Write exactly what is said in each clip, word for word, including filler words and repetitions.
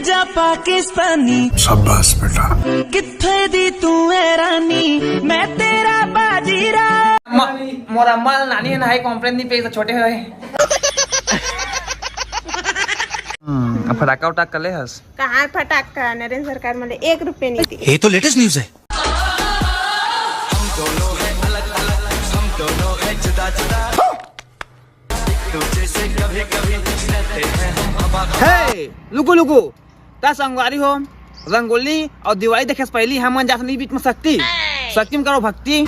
जा पाकिस्तानी। शाबाश बेटा। कित्थे दी तू है रानी, मैं तेरा बाजीराव। म-, मोर अम्मा ल नानी हे ना, हाई कॉम्प्लेन नहीं पे, तो छोटे होय। हम्म, अब फटाका उटाका ले हस? कहाँ फटाका? नरेंद्र सरकार मोला एक रुपया नहीं दी। ये तो लेटेस्ट न्यूज़ है। हे, लुकु, लुकु, त संगवारी हो, रंगोली अउ दिवाली देखे से पहिली हमन जाथन ई बीच में शक्ति, शक्ति में करो भक्ति।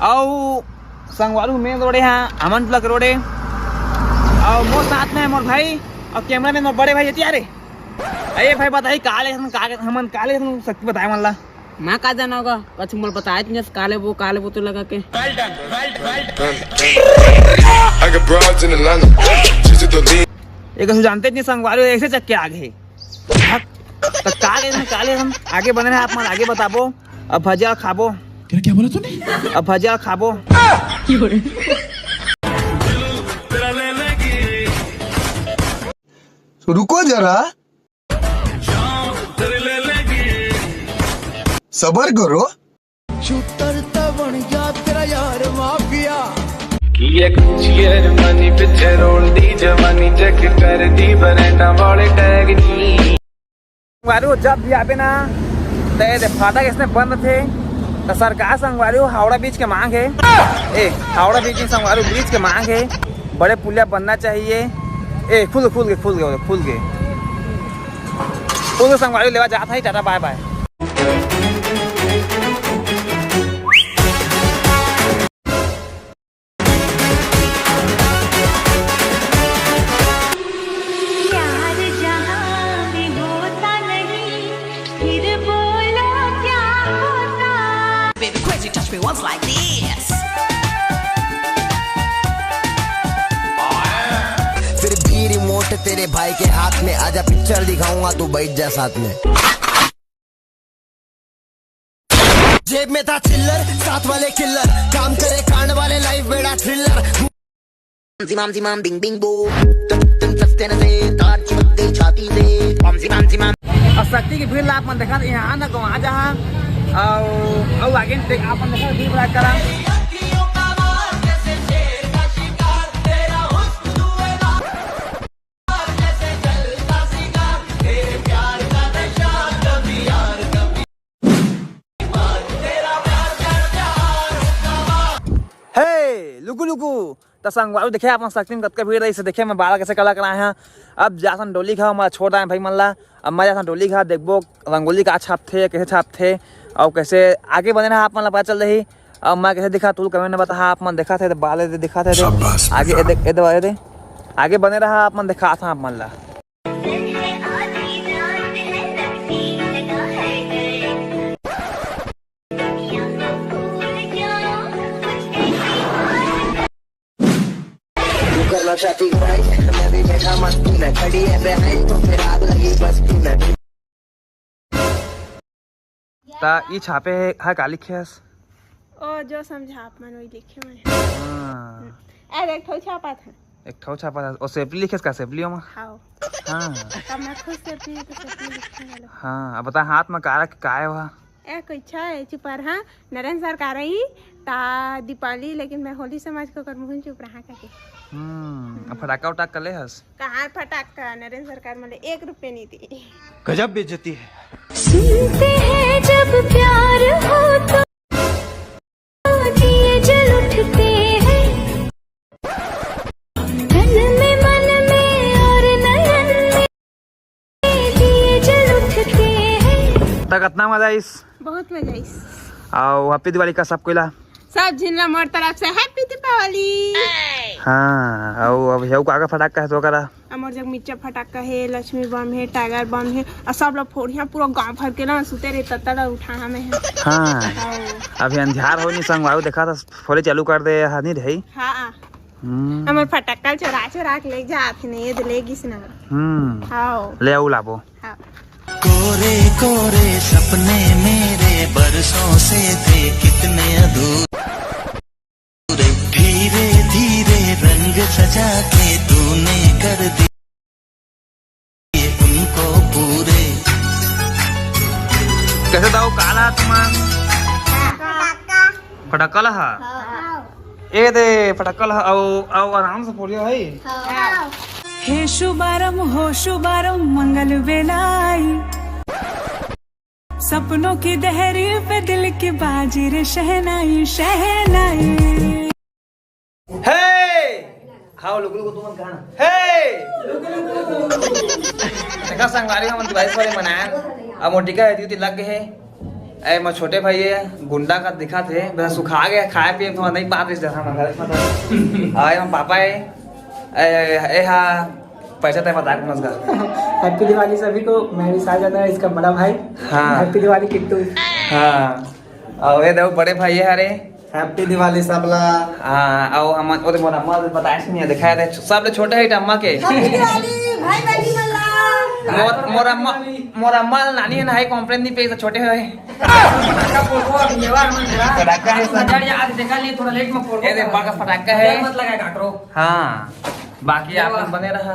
अउ संगवारी हो, मेन रोडे हा, हमन ब्लॉक रोडे, अउ मोर साथ में हे मोर भाई अउ कैमरा मैन मोर बड़े भाई एतिया रे। अरे भाई, बताई का ले हन, का हमन का ले हन शक्ति बताए मन ला। मैं का जाना होगा, कछु मोला बताए नहीं, काले वो, काले वो तो लगा के। I got broads in Atlanta, just to the lean। ये कछु जानते नहीं संगवारी, ऐसे चक्के आ गए। हक, तो का ले हम, का ले हम? आगे बने रहे आप मन, आगे बताबो। अब भजिया खाबो। क्या, क्या बोला तूने? अब भजिया खाबो। रुको जरा, सबर करो। शूटर तो बन गया तेरा यार माफिया। ਕੀ ਐ ਕੁਛ ਯਾਰ ਮਾਨੀ ਪਿੱਛੇ ਰੋਲਦੀ ਜਵਾਨੀ ਚੈੱਕ ਕਰਦੀ ਬਰੈਂਡਾਂ ਵਾਲੇ ਟੈਗ ਨਹੀਂ। संगवारी हो, जब भी आबे ना, ते दे फाटक इसने बंद थे, तो सरकार संगवारी हो, हावड़ा ब्रिज के मांग हे, ए, हावड़ा ब्रिज नहीं संगवारी हो, ब्रिज के मांग हे, बड़े पुलिया बनना चाहिए। ए, खुल, खुल के, खुल के, खुल के, खुल के संगवारी हो, लेवा जात है, टाटा बाय बाय। प्यार जहाँ भी होता नहीं, फिर बोलो क्या होता। Baby crazy, touch me once like this। फिर भी रिमोट तेरे भाई के हाथ में, आजा पिक्चर दिखाऊंगा, तू बैठ जा साथ में। जेब में था चिल्लर, साथ वाले किलर, काम करे कांड वाले, लाइफ बेड़ा थ्रिलर। जिमाम जिमाम बिंग बिंग बो, तुम तुम सस्ते न से, तार चिपक गई छाती से। बम जिमाम जिमाम। अउ शक्ति के भीड़ ला आप मन देखा, यहाँ ना गवा जहाँ, अउ, अउ आगे देख, आप मन देखा, भीड़ भड़ाका ला। हे, लुकु, लुकु। त संगवारी देखे, अपन शक्ति में कतका भीड़ रहिस, देखे मैं बाला कैसे कला कराए हैं। अब जाथन डोली घाव, मैं छोड़ आए भाई मन ला। अब मैं जाथन डोली घाव, देखबो रंगोली का छापथे, कैसे छापथे, अउ कैसे आगे बने रहा, आप मन ला पता चल रही। अब मैं कैसे दिखा, तू कमेंट में बता, आप मन दिखा थे, बाले दे दिखा थे, दे। शाबाश आगे बेटा। ए दे, ए दे, ए दे। आगे बने रहा, आप मन दिखा था, आप मन ला। तू कर लो shopping भाई, मैं भी बैठा मस्ती में, खड़ी है बहन तो फिर आग लगी बस्ती में। ता ई छापे हे, हा का लिखे हस? ओ, जो समझा आप मन, वही लिखे मैं। हाँ। अरे, एक ठो छापा था। एक ठो छापा था। ओ, सेपली लिखे हस का, सेपली ओमा? हाओ। हाँ। तब मैं खुद सेपली, तो सेपली लिखे वाला। हाँ, अब बता, हाथ में का रख, का है वह? ए, कुछ है, चुप रह, हाँ। नरेंद्र सरकार आई, ता दीपावली, लेकिन मैं होली समझ के ओकर मुंह चुप रहा कहे। हम्म, अब फटाका उटाका ले हस? कहाँ फटाका? नरेंद्र सरकार मोला एक रुपया नहीं दी। गजब बेइज्जती है। सुनते हैं जब प्यार हो तो दिए जल उठते हैं। तन में मन में और नयन में दिए जल उठते हैं। त कतना मजा आइस? बहुत मजा आइस। अउ happy दिवाली का सब कोई ला। सब झिन ला मोर तरफ से happy दीपावली। हाँ, अउ अब हेउ का का फटाका है तो करा? अमर जग मिर्चा फटाका है, लक्ष्मी बम है, टाइगर बम है, अउ सब ला फोड़िया पूरा गांव भर के ना सुते रहे तत्ता ला उठा हमें है। हाँ। हाँ। अभी अंधियार हो नहीं संगवारी देखा था, फोड़े चालू कर दे, हाँ नहीं रही। हाँ। हम्म। हमर फटक्का चोरा चोरा के ले जात हे, नहीं ये ले गिस ना। हम्म। हाँ। ले आऊ लाबो। हाँ। कोरे कोरे सपने मेरे बरसों से थे कितने अधूरे, धीरे धीरे रंग सजा के तूने कर दिए उनको पूरे। फटाका ला हा। ए दे फटाका ला हा, अउ, अउ आराम से फोड़िया है। हे शुभारंभ हो शुभारंभ मंगल बेलाई, सपनों की दहरी पे दिल की बाजी रे शहनाई शहनाई। हे! हाव, लुक, लुक, तुमन कहाँ? हे! देखा संगवारी, हमन दिवाली वाले मनायन। अब मोटिका है, ड्यूटी लग गए है। ए, मैं छोटे भाई है, गुंडा का दिखा थे, बस सुखा गया, खाए पिए तो नहीं पाप इस जगह में, गलत मतलब। आए हम पापा है, ए, ए, हा, पैसा तय बता कौन सा। Happy Diwali सभी को, मैं विशाल यादव, इसका बड़ा भाई। हाँ। Happy Diwali Kittu. हाँ। और ये देखो बड़े भाई है हरे। Happy Diwali सबला। हाँ, आओ हम, ओदे मोर अम्मा बताए से नहीं दिखाया थे, सब ले छोटे है अम्मा के। Happy Diwali, भाई बहनी मन ला। मोर, मोर अम्मा, मोर अम्मा नानी है ना, हाई complain नहीं पे तो छोटे है। पटाखा फोड़ो, अब ये बार मन करा। पटाखा है सब। हजार याद देखा लिए, थोड़ा लेट में फोड़ो। ये दे, बड़का पटाखा है। मत लगाए काकरो। हाँ, बाकी आप लोग बने रहा।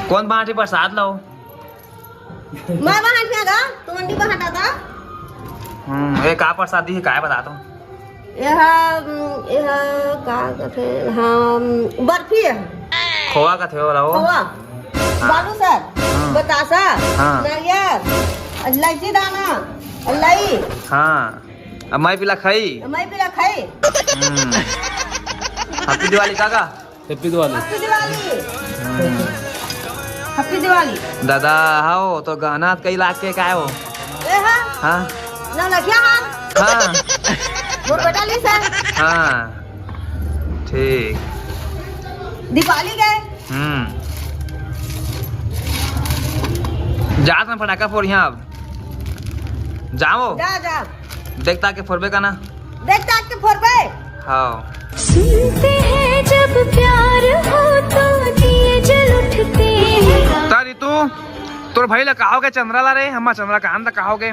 कौन बांटे प्रसाद लाओ? मैं बांट के गा, तुमन भी बांटा था। हम्म, ये का प्रसाद दी है, काय बता दो। यह, यह का कथे, हाँ, बर्फी है। खोवा कथे वाला वो? खोवा। हाँ। बालूशाह, हाँ। बतासा, हाँ। नारियल, इलायची दाना, लाई। हाँ। अब मैं पिला खाई। मैं पिला खाई। हम्म। Happy Diwali काका। Happy Diwali। Happy Diwali। Happy Diwali। दादा, हाओ, तो गहना कई लाख के काय हो? ए हा? हाँ। नौ लखिया हा? हाँ। वो बेटा ली सर। हाँ। ठीक। दीपावली गए। हम्म। जात में फटाका फोड़िया अब। जाओ। जा, जा। देख ताक के फोड़बे का ना? देख ताक के फोड़बे। हाँ। सुनते हैं जब प्यार हो तो दिए जल उठते हैं। ता रितु, तोर भाई ला का होगे चंद्रा ला रे? हमार चंद्रकांत ला का होगे?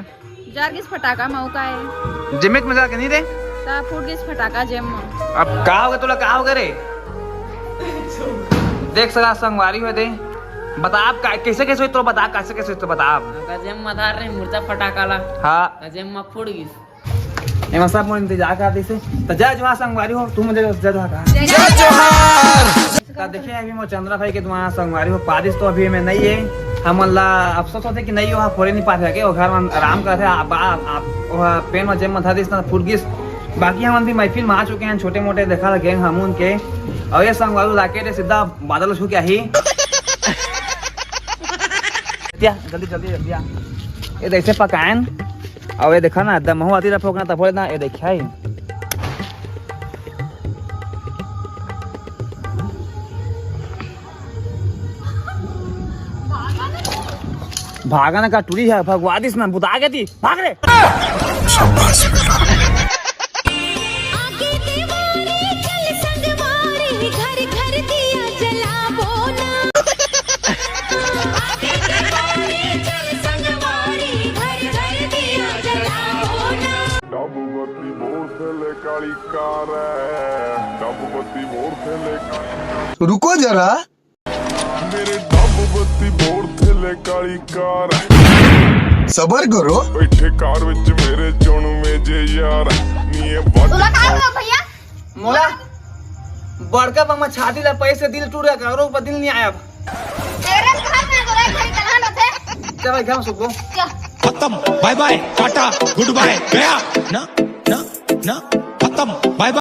जर गिस फटाका मऊ का है। जेमेच में जाके नहीं रे। ता फूट गिस फटाका जेम में। अब का होगे तोला, का होगे रे? देख सगा संगवारी हो दे। बता आप का, कैसे कैसे तो बता, कैसे कैसे तो बता आप। का जेम में धार रे मुर्दा फटाका ला। हाँ। का जेम में फूट गिस। एमा सब मोर इंतजार कर दिसे। त जय जोहार संगवारी हो, तुम मुझे जय जोहार कहा। जय जोहार। त देखिए, अभी मोर चंद्रा भाई के दुआ संगवारी हो, पारिस तो अभी में नहीं है। हमन ला अफसोस होथे कि नहीं, ओहा फोड़े नहीं पाथे के, ओ घर में आराम करथे। आप, आप, आप, ओहा पेन में जेब में धर दिस ना, फूट गिस। बाकी हमन भी महफिल में आ चुके हैं, छोटे मोटे देखा लगे हमन के। और ये संगवारी लाके रे सीधा बादल छू के आही। जल्दी, जल्दी, जल्दी आ। ये तो ऐसे पकायन। अब ये देखा ना, दमहू आती रहा फोकना, तब बोले ना, ये देखा ही। भागा ना का टूरी है, भगवा दिस ना, बुता के थी, भाग रे। शाबाश बेटा। आगे देवारी चल संगवारी, घर घर दिया जलाबो ना। आगे देवारी चल संगवारी, घर घर दिया जलाबो ना। डब बत्ती बोर थले काली कार है, डब बत्ती बोर थले काली। रुको जरा। मेरे डब बत्ती बोर थले काली कार। सबर करो। बैठे कार विच मेरे चुनवे जे यार। नीए बट तोला का होगा भैया? मोला बड़का बम्मा छाती ला पैसे दिल टूट गया, करो पर दिल नहीं आया अब। तेरे घर में तो रह गई कहां न थे। चल भाई, घर में सुबह। चल। खत्म, bye bye, Tata, good bye, गया। ना, ना, ना, खत्म, bye bye।